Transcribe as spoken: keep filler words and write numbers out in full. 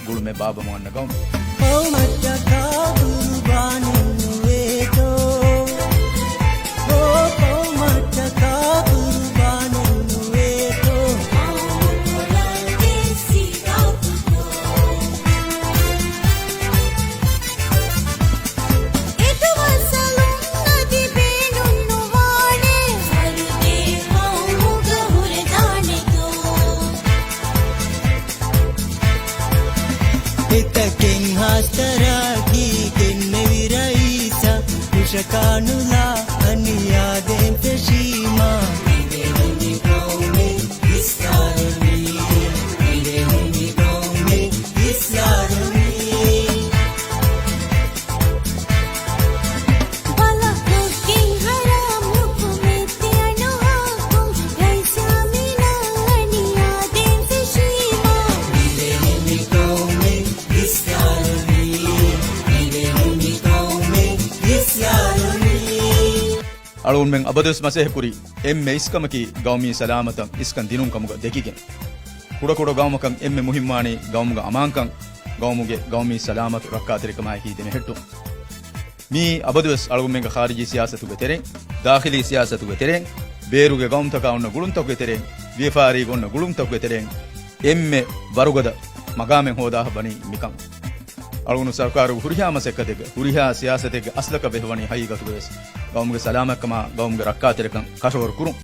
ގުޅުމެއް ބާބަމު އަންނަ ގައުމެއް. ޤައުމަށްޓަކާ ޤުރުބާނެއް ނުވޭތޯ. އޯ ޤައުމަށްޓަކާ ޤުރުބާނެއް ނުވޭތޯ. އެދުވަސް އަލުން އަދި ބޭނުން ނުވާނެ. ފަރުދޭ ޤައުމުގަ ހުރެދާނެތޯ. އެތަކެއް ހާސްތަރައްޤީ ގެންނެވި ރައީސާ، ހުށަކާނުލާ އަނިޔާދޭން ފެށީމާ. މިވެރުނި ޤައުމެއް ވިސްނާލުނީ، މިވެރުނި ޤައުމެއް ވިސްނާލުނީ. ބަލަ ކޮށްގެން ހަރާމް ހުކުމެއް ތިޔަ ނުހާކުން، ރައީސާ މީނާ އަނިޔާދޭން ފެށީމާ. މިވެރުނި ޤައުމެއް ވިސްނާލުނީ، މިވެރުނި ޤައުމެއް ވިސްނާލުނީ. އަޅުގަނޑުމެން އަބަދުވެސް މަސައްކަތްކުރީ އެންމެ އިސްކަމަކީ ގައުމީ ސަލާމަތަށް އިސްކަން ދިނުން ކަމުގަ ދެކިގެން. ކުޑަކުޑަ ގައުމަކަށް އެންމެ މުހިއްމުވާނީ ގައުމުގެ އަމާންކަން، ގައުމުގެ ގައުމީ ސަލާމަތު ރައްކާތެރިކަމާއެކީ ދެމެހެއްޓުން. މިއީ އަބަދުވެސް އަޅުގަނޑުމެންގެ ޚާރިޖީ ސިޔާސަތުގެ ތެރެއިން، ދާޚިލީ ސިޔާސަތުގެ ތެރެއިން، ބޭރުގެ ގައުމުތަކާ އޮންނަ ގުޅުންތަކުގެ ތެރެއިން، ވިޔަފާރީގަ އޮންނަ ގުޅުންތަކުގެ ތެރެއިން އެންމެ ވަރުގަދަ މަގާމެއް ހޯދާފަ ވަނީ މިކަން. އަޅުގަނޑު ސަރުކާރުގެ ހުރިހާ މަސައްކަތެއްގެ، ހުރިހާ ސިޔާސަތެއްގެ އަސްލަކަށް ވެފަވަނީ ހަގީގަތުގަވެސް ގައުމުގެ ސަލާމަތްކަމާ، ގައުމުގެ ރައްކާތެރިކަން ކަށަވަރު ކުރުން.